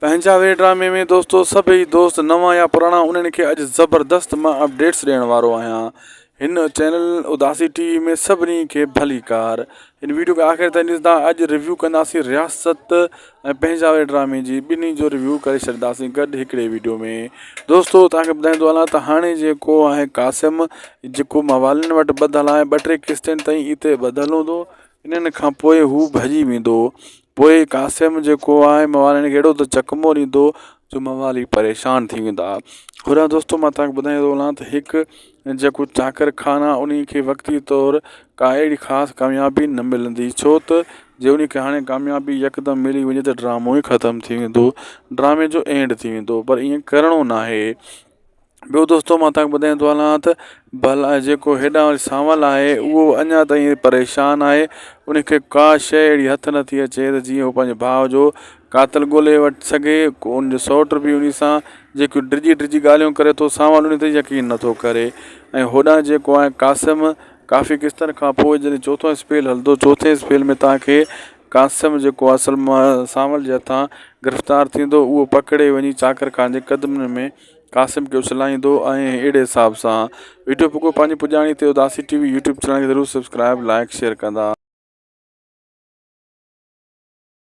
پنهنجا وي ڊرامي ۾ دوستو سڀئي دوست نوان يا پراڻا انهن کي اڄ زبردست مان اپڊيٽس ڏيڻ وارو آهيان هن چينل اداسي ٽي وي ۾ سڀني کي ڀليڪار هن ويڊيو کي آخر تائين ڏسندا اڄ ريويو ڪنداسين رياست ۽ پنهنجا وي ڊرامي جي ٻنهي جو ريويو ڪري ڇڏنداسين گڏ هڪڙي ويڊيو ۾ دوستو توهان کي ٻڌائيندو هلان ته هاڻي جيڪو آهي قاسم جيڪو موالين وٽ ٻڌل آهي ٻه ٽي قسطين تائين اتي ٻڌل هوندو انهن کان پوء هو ڀڄي ويندو پوء قاسم جيڪو آهي موالين کي اهڙو ته چڪمو ڏيندو جو موالي پريشان ٿي ويندا. هوڏانهن دوستو مان توهان کي ٻڌائيندو هلان ته هڪ جيڪو چاڪر خان آهي انهي کي وقتي طور ڪا اهڙي خاص ڪاميابي نه ملندي ڇو ته جي انهي کي هاڻي ڪاميابي يڪدم ملي وڃي ته ڊرامو ئي ختم ٿي ويندو ڊرامي جو اينڊ ٿي ويندو پر ائين ڪرڻو ناهي. ٻيو دوستو مان توهان کي ٻڌائيندو هلان ته ڀلا جيڪو هيڏانهن وري سانول آهي اهو اڃا تائين پريشان آهي ان کي ڪا شيء اهڙي هٿ نٿي اچي ته جيئن هو پنهنجي ڀاء جو قاتل ڳولي وٺي سگهي ڪو ان جو سئوٽ به ان سان جيڪو ڊڄي ڊڄي ڳالهيون ڪري ٿو سانول ان تي يقين نٿو ڪري ۽ هوڏانهن جيڪو آهي قاسم ڪافي قسطن کان پوء جڏهن چوٿون اسپيل هلندو چوٿين اسپيل ۾ توهان کي قاسم جيڪو اصل مان سانول جي هٿان گرفتار ٿيندو اهو پڪڙي وڃي چاڪر خان جي قدمن ۾ قاسم کي اڇلائيندو ۽ اهڙي حساب سان ويڊيو پڳو پنهنجي پڄاڻي تي Udasi T V YouTube channel کي ضرور سبسڪرائب لائڪ شيئر ڪندا.